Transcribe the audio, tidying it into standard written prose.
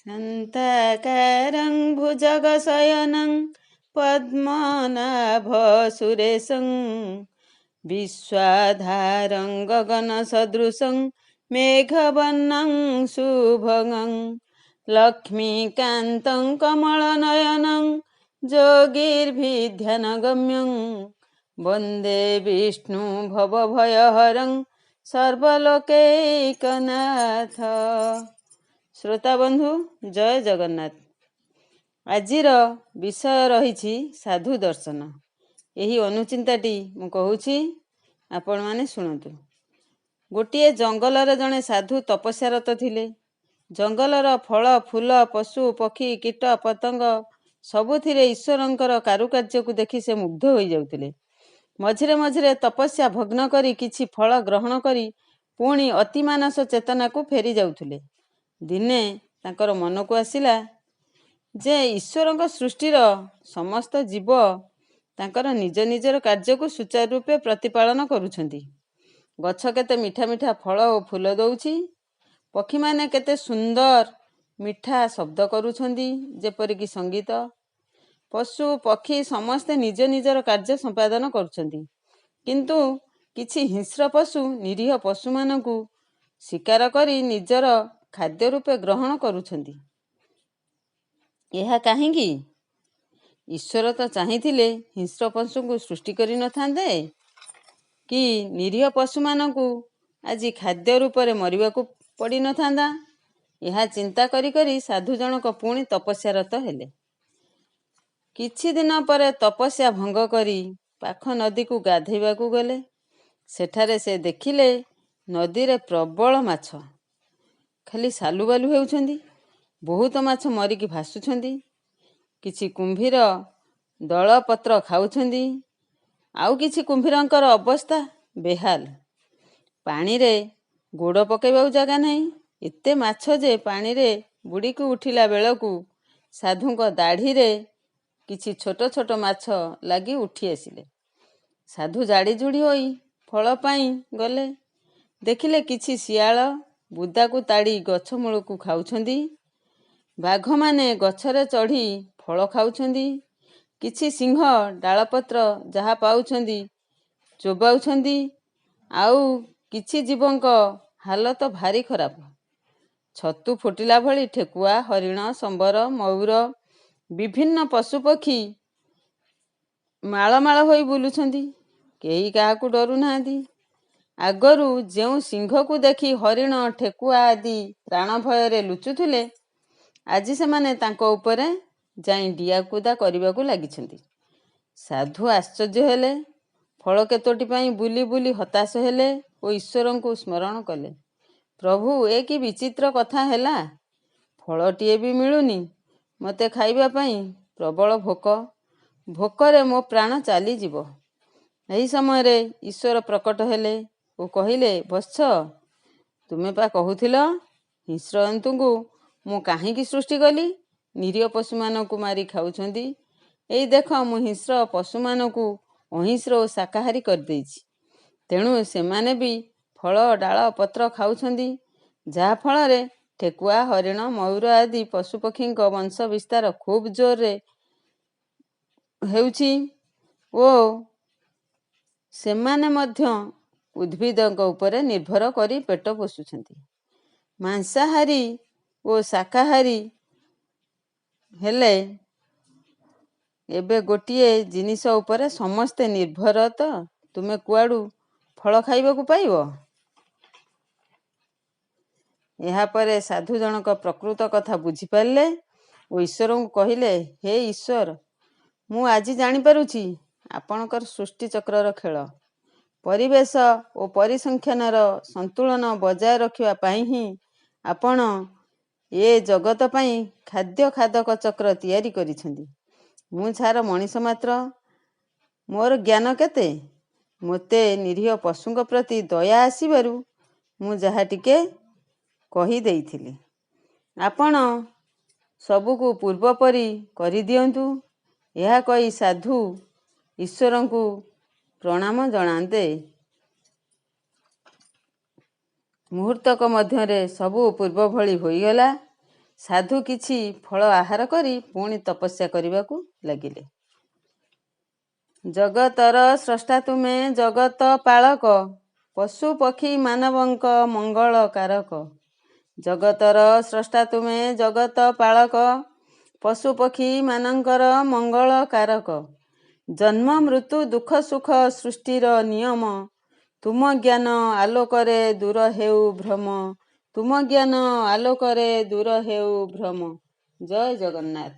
ଶାନ୍ତାକାରଂ ଭୁଜଗଶୟନଂ ପଦ୍ମନାଭ ସୁରେଶଂ ବିଶ୍ୱାଧାରଂ ଗଗନସଦୃଶଂ ମେଘବର୍ଣ୍ଣଂ ଶୁଭଗଂ ଲକ୍ଷ୍ମୀକାନ୍ତଂ କମଳନୟନଂ ଯୋଗୀର୍ଭିଧ୍ୟାନଗମ୍ୟଂ ବନ୍ଦେ ବିଷ୍ଣୁ ଭବଭୟହରଂ ସର୍ବଲୋକୈକନାଥ। ଶ୍ରୋତା ବନ୍ଧୁ, ଜୟ ଜଗନ୍ନାଥ। ଆଜିର ବିଷୟ ରହିଛି ସାଧୁ ଦର୍ଶନ। ଏହି ଅନୁଚିନ୍ତାଟି ମୁଁ କହୁଛି, ଆପଣମାନେ ଶୁଣନ୍ତୁ। ଗୋଟିଏ ଜଙ୍ଗଲରେ ଜଣେ ସାଧୁ ତପସ୍ୟାରତ ଥିଲେ। ଜଙ୍ଗଲର ଫଳ, ଫୁଲ, ପଶୁ, ପକ୍ଷୀ, କୀଟ ପତଙ୍ଗ ସବୁଥିରେ ଈଶ୍ୱରଙ୍କର କାରୁକାର୍ଯ୍ୟକୁ ଦେଖି ସେ ମୁଗ୍ଧ ହୋଇଯାଉଥିଲେ। ମଝିରେ ମଝିରେ ତପସ୍ୟା ଭଗ୍ନ କରି କିଛି ଫଳ ଗ୍ରହଣ କରି ପୁଣି ଅତିମାନସ ଚେତନାକୁ ଫେରି ଯାଉଥିଲେ। ଦିନେ ତାଙ୍କର ମନକୁ ଆସିଲା ଯେ ଈଶ୍ୱରଙ୍କ ସୃଷ୍ଟିର ସମସ୍ତ ଜୀବ ତାଙ୍କର ନିଜ ନିଜର କାର୍ଯ୍ୟକୁ ସୁଚାରୁ ରୂପେ ପ୍ରତିପାଳନ କରୁଛନ୍ତି। ଗଛ କେତେ ମିଠା ମିଠା ଫଳ ଓ ଫୁଲ ଦଉଛି, ପକ୍ଷୀମାନେ କେତେ ସୁନ୍ଦର ମିଠା ଶବ୍ଦ କରୁଛନ୍ତି, ଯେପରିକି ସଙ୍ଗୀତ। ପଶୁ ପକ୍ଷୀ ସମସ୍ତେ ନିଜ ନିଜର କାର୍ଯ୍ୟ ସମ୍ପାଦନ କରୁଛନ୍ତି, କିନ୍ତୁ କିଛି ହିଂସ୍ର ପଶୁ ନିରୀହ ପଶୁମାନଙ୍କୁ ଶିକାର କରି ନିଜର ଖାଦ୍ୟ ରୂପେ ଗ୍ରହଣ କରୁଛନ୍ତି। ଏହା କାହିଁକି? ଈଶ୍ୱର ତ ଚାହିଁଥିଲେ ହିଂସ୍ର ପଶୁଙ୍କୁ ସୃଷ୍ଟି କରିନଥାନ୍ତେ କି ନିରୀହ ପଶୁମାନଙ୍କୁ ଆଜି ଖାଦ୍ୟ ରୂପରେ ମରିବାକୁ ପଡ଼ିନଥାନ୍ତା। ଏହା ଚିନ୍ତା କରି କରି ସାଧୁ ଜଣକ ପୁଣି ତପସ୍ୟାରତ ହେଲେ। କିଛି ଦିନ ପରେ ତପସ୍ୟା ଭଙ୍ଗ କରି ପାଖ ନଦୀକୁ ଗାଧୋଇବାକୁ ଗଲେ। ସେଠାରେ ସେ ଦେଖିଲେ ନଦୀରେ ପ୍ରବଳ ମାଛ ଖାଲି ସାଲୁବାଲୁ ହେଉଛନ୍ତି। ବହୁତ ମାଛ ମରିକି ଭାସୁଛନ୍ତି। କିଛି କୁମ୍ଭୀର ଦଳପତ୍ର ଖାଉଛନ୍ତି, ଆଉ କିଛି କୁମ୍ଭୀରଙ୍କର ଅବସ୍ଥା ବେହାଲ। ପାଣିରେ ଗୋଡ଼ ପକାଇବାକୁ ଜାଗା ନାହିଁ। ଏତେ ମାଛ ଯେ ପାଣିରେ ବୁଡ଼ିକି ଉଠିଲା ବେଳକୁ ସାଧୁଙ୍କ ଦାଢ଼ିରେ କିଛି ଛୋଟ ଛୋଟ ମାଛ ଲାଗି ଉଠି ଆସିଲେ। ସାଧୁ ଜାଡ଼ିଜୁଡ଼ି ହୋଇ ଫଳ ପାଇଁ ଗଲେ। ଦେଖିଲେ କିଛି ଶିଆଳ ବୁଦାକୁ ତାଡ଼ି ଗଛ ମୂଳକୁ ଖାଉଛନ୍ତି, ବାଘମାନେ ଗଛରେ ଚଢ଼ି ଫଳ ଖାଉଛନ୍ତି, କିଛି ସିଂହ ଡାଳପତ୍ର ଯାହା ପାଉଛନ୍ତି ଚୋବାଉଛନ୍ତି, ଆଉ କିଛି ଜୀବଙ୍କ ହାଲତ ଭାରି ଖରାପ। ଛତୁ ଫୁଟିଲା ଭଳି ଠେକୁଆ, ହରିଣ, ସମ୍ବର, ମୟୂର, ବିଭିନ୍ନ ପଶୁପକ୍ଷୀ ମାଳ ମାଳ ହୋଇ ବୁଲୁଛନ୍ତି। କେହି କାହାକୁ ଡରୁନାହାନ୍ତି। ଆଗରୁ ଯେଉଁ ସିଂହକୁ ଦେଖି ହରିଣ, ଠେକୁଆ ଆଦି ପ୍ରାଣ ଭୟରେ ଲୁଚୁଥିଲେ, ଆଜି ସେମାନେ ତାଙ୍କ ଉପରେ ଯାଇ ଡିଆକୁଦା କରିବାକୁ ଲାଗିଛନ୍ତି। ସାଧୁ ଆଶ୍ଚର୍ଯ୍ୟ ହେଲେ। ଫଳ କେତୋଟି ପାଇଁ ବୁଲି ବୁଲି ହତାଶ ହେଲେ ଓ ଈଶ୍ୱରଙ୍କୁ ସ୍ମରଣ କଲେ। ପ୍ରଭୁ, ଏ କି ବିଚିତ୍ର କଥା ହେଲା! ଫଳଟିଏ ବି ମିଳୁନି ମୋତେ ଖାଇବା ପାଇଁ। ପ୍ରବଳ ଭୋକ, ଭୋକରେ ମୋ ପ୍ରାଣ ଚାଲିଯିବ। ଏହି ସମୟରେ ଈଶ୍ୱର ପ୍ରକଟ ହେଲେ ଓ କହିଲେ, ବତ୍ସ, ତୁମେ ପା କହୁଥିଲ ହିଂସ୍ର ଜନ୍ତୁଙ୍କୁ ମୁଁ କାହିଁକି ସୃଷ୍ଟି କଲି? ନିରୀହ ପଶୁମାନଙ୍କୁ ମାରି ଖାଉଛନ୍ତି। ଏଇ ଦେଖ, ମୁଁ ହିଂସ୍ର ପଶୁମାନଙ୍କୁ ଅହିଂସ୍ର ଓ ଶାକାହାରୀ କରିଦେଇଛି। ତେଣୁ ସେମାନେ ବି ଫଳ, ଡାଳ, ପତ୍ର ଖାଉଛନ୍ତି, ଯାହାଫଳରେ ଠେକୁଆ, ହରିଣ, ମୟୂର ଆଦି ପଶୁପକ୍ଷୀଙ୍କ ବଂଶ ବିସ୍ତାର ଖୁବ୍ ଜୋରରେ ହେଉଛି ଓ ସେମାନେ ମଧ୍ୟ ଉଦ୍ଭିଦଙ୍କ ଉପରେ ନିର୍ଭର କରି ପେଟ ପୋଷୁଛନ୍ତି। ମାଂସାହାରୀ ଓ ଶାକାହାରୀ ହେଲେ ଏବେ ଗୋଟିଏ ଜିନିଷ ଉପରେ ସମସ୍ତେ ନିର୍ଭର ତ ତୁମେ କୁଆଡ଼ୁ ଫଳ ଖାଇବାକୁ ପାଇବ? ଏହାପରେ ସାଧୁ ଜଣକ ପ୍ରକୃତ କଥା ବୁଝିପାରିଲେ ଓ ଈଶ୍ୱରଙ୍କୁ କହିଲେ, ହେ ଈଶ୍ୱର, ମୁଁ ଆଜି ଜାଣିପାରୁଛି ଆପଣଙ୍କର ସୃଷ୍ଟି ଚକ୍ରର ଖେଳ। ପରିବେଶ ଓ ପରିସଂଖ୍ୟାନର ସନ୍ତୁଳନ ବଜାୟ ରଖିବା ପାଇଁ ହିଁ ଆପଣ ଏ ଜଗତ ପାଇଁ ଖାଦ୍ୟ ଖାଦକ ଚକ୍ର ତିଆରି କରିଛନ୍ତି। ମୁଁ ଛାର ମଣିଷ ମାତ୍ର, ମୋର ଜ୍ଞାନ କେତେ? ମୋତେ ନିରୀହ ପଶୁଙ୍କ ପ୍ରତି ଦୟା ଆସିବାରୁ ମୁଁ ଯାହା ଟିକେ କହିଦେଇଥିଲି। ଆପଣ ସବୁକୁ ପୂର୍ବ ପରି କରିଦିଅନ୍ତୁ। ଏହା କହି ସାଧୁ ଈଶ୍ୱରଙ୍କୁ ପ୍ରଣାମ ଜଣାନ୍ତେ ମୁହୂର୍ତ୍ତକ ମଧ୍ୟରେ ସବୁ ପୂର୍ବ ଭଳି ହୋଇଗଲା। ସାଧୁ କିଛି ଫଳ ଆହାର କରି ପୁଣି ତପସ୍ୟା କରିବାକୁ ଲାଗିଲେ। ଜଗତର ସ୍ରଷ୍ଟା ତୁମେ ଜଗତ ପାଳକ, ପଶୁ ପକ୍ଷୀ ମାନବଙ୍କ ମଙ୍ଗଳକାରକ। ଜଗତର ସ୍ରଷ୍ଟା ତୁମେ ଜଗତ ପାଳକ, ପଶୁ ପକ୍ଷୀ ମାନଙ୍କର ମଙ୍ଗଳକାରକ। ଜନ୍ମ ମୃତ୍ୟୁ ଦୁଃଖ ସୁଖ ସୃଷ୍ଟିର ନିୟମ, ତୁମ ଜ୍ଞାନ ଆଲୋକରେ ଦୂର ହେଉ ଭ୍ରମ। ତୁମ ଜ୍ଞାନ ଆଲୋକରେ ଦୂର ହେଉ ଭ୍ରମ। ଜୟ ଜଗନ୍ନାଥ।